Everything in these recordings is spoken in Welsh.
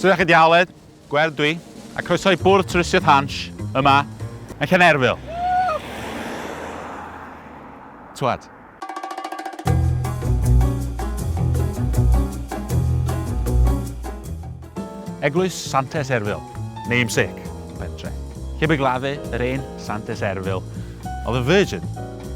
Sut ydych chi diawled? Gwerd dwi, a croeso i Bwrdd Twristiaeth Hansh yma yn Llanerfyl. Twad. Eglwys Santes Erfyl, namesake, pentre. Lle bu gladdu yr ein Santes Erfyl, oedd yn virgin,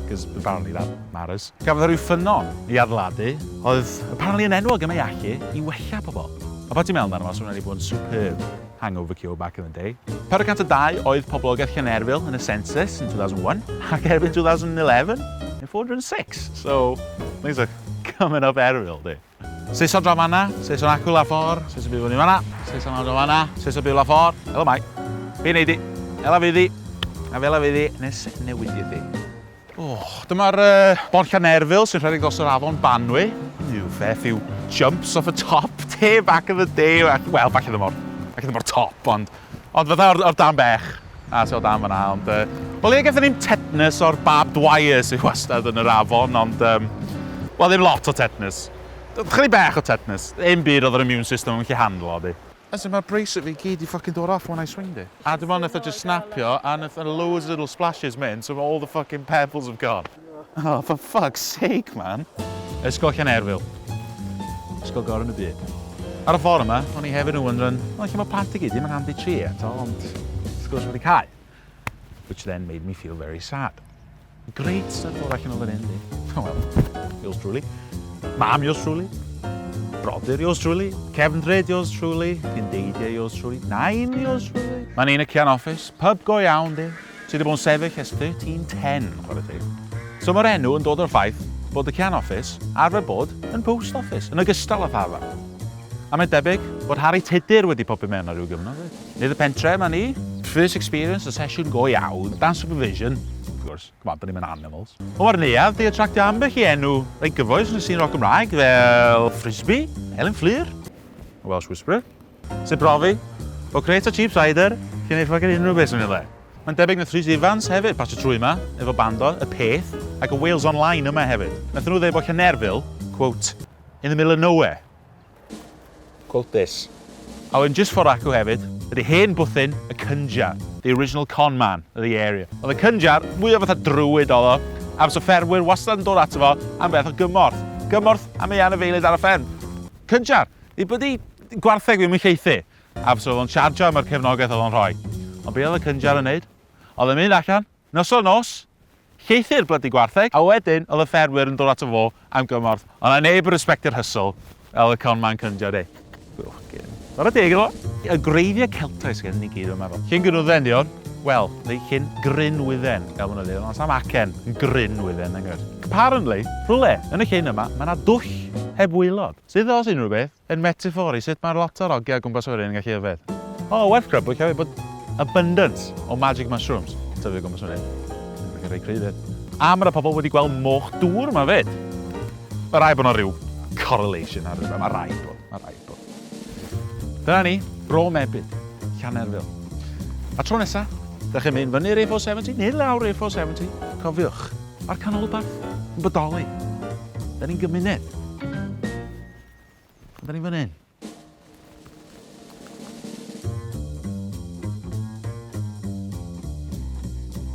because apparently that matters. Gafodd rhyw ffynnon ei adeiladu, oedd apparently yn enwog am ei allu i wella pobl. A pan ti'n meddwl amdano fo, 'sa hwnna wedi bod yn superb hangover cure back in the day. 402 oedd poblogaeth Llanerfyl yn y census yn 2001, ac erbyn 2011, 406. So, things are coming up Erfyl, di. Saeson draw fanna, Saeson acw la ffor, Saeson byw fyny fanna, Saeson lawr draw fanna, Saeson byw la ffor. Helo Mike. Be nei di? Ela fydd i. A fel a fydd i, nes newidydd di. Oh, dyma'r uh, Bont Llanerfyl sy'n rhedeg dros yr afon Banwy. Knew fair few jumps off y top te back in the day. Wel, falle ddim o'r, falle ddim o'r top, ond, ond fatha o'r, or dan bech. Na, sy'n o dan fanna, ond... Uh, Wel, ie, gaethon ni'n tetanus o'r barbed wire sy'n wastad yn yr afon, ond... Um, wel, ddim lot o tetanus. Chydig bech o tetanus. Ddim byd oedd yr immune system yn gallu handlo, di. As in, mae'r bracelet fi gyd i fucking dod off when I swinged it. A dwi'n meddwl nath o just snapio, a nath loads of little splashes mynd, so all the fucking pebbles have gone. Oh, for fuck's sake, man. Ysgol Llanerfyl. Ysgol gorau yn y byd. Ar y ffordd yma, o'n i hefyd yn wondering, o, lle mae plant i gyd ddim yn handi tri eto, ond wrth gwrs wedi cau. Which then made me feel very sad. Great stuff dod allan o fan hyn, di. Oh well, yours truly. Mam, yours truly. Brodyr, yours truly. Cefndryd, yours truly. Cyndeidiau, yours truly. Nain, yours truly. Mae'n un y Cian Office, pub go iawn, di. Sydd wedi bod yn sefyll ers 1310, chwarae teg. So mae'r enw yn dod o'r ffaith bod y Cian Office arfer bod yn post office, yn ogystal â thafarn. A mae'n debyg bod Harri Tudur wedi popio mewn ar ryw gyfnod 'fyd. Nid y pentre yma ni. First experience, a sesiwn go iawn, dan supervision, of course, come on, da ni'm yn animals. Ond mae'r neuadd 'di attractio ambell i enw reit gyfoes yn y sîn roc Gymraeg, fel Frizbee, Elin Fflur, y Welsh Whisperer, sy'n profi bod crate o cheap cider yn gwneud fucking unrhyw beth sy'n ei le. Mae'n debyg nath Rhys Ifans hefyd pasio trwy yma, efo band o, Y Peth, ac y Wales Online yma hefyd. Nathon nhw ddeud bod Llanerfyl, quote, in the middle of nowhere. Quote this. A wedyn jyst ffordd acw hefyd, ydy hen bwthyn y Cynjar, the original con man of the area. Oedd y Cynjar mwy o fatha druid oedd o, a fysa ffermwyr wastad yn dod ato fo am beth o gymorth. Gymorth am ei anifeiliaid ar y fferm. Cynjar, i blydi gwartheg fi yn llaethu. A fysa fo'n charjo am yr cefnogaeth oedd o'n rhoi. Ond be oedd y Cynjar yn neud? Oedd e'n mynd allan, Noson nos, lleithi'r blydi gwartheg, a wedyn oedd y ffermwyr yn dod ato fo am gymorth, ond na neb yn respectio'r hustle fel y con man cynja de. Fucking. Chwarae teg iddo fo. Y gwreiddiau Celtaidd sydd gennym ni gyd, dwi'n meddwl. Llyn Gynwydden, di hwn. Wel, neu llyn Grynwydden, fel maen nhw'n dweud, ond sam acen yn Grynwydden, nag oes? Apparently, rhywle yn y llyn yma, mae yna dwll heb waelod. Sydd, os unrhyw beth, Yn metaphor i sut mae'r lot o'r ogia o gwmpas fan hyn yn gallu yfed. O, werth crybwyll hefyd bod abundance o magic mushrooms yn tyfu o gwmpas fan hyn. Mae'n rhai cryf fyd. A mae 'na pobl wedi gweld moch dŵr yma fyd. Mae rhaid bod 'na rhyw correlation ar rhywbeth, mae rhaid bod, mae rhaid bod. Dyna ni, Bro Mebyd, Llanerfyl. A tro nesa, dych chi'n mynd fyny'r A470 neu lawr A470, cofiwch, mae'r canolbarth yn bodoli. Da ni'n gymuned. Da ni fan hyn.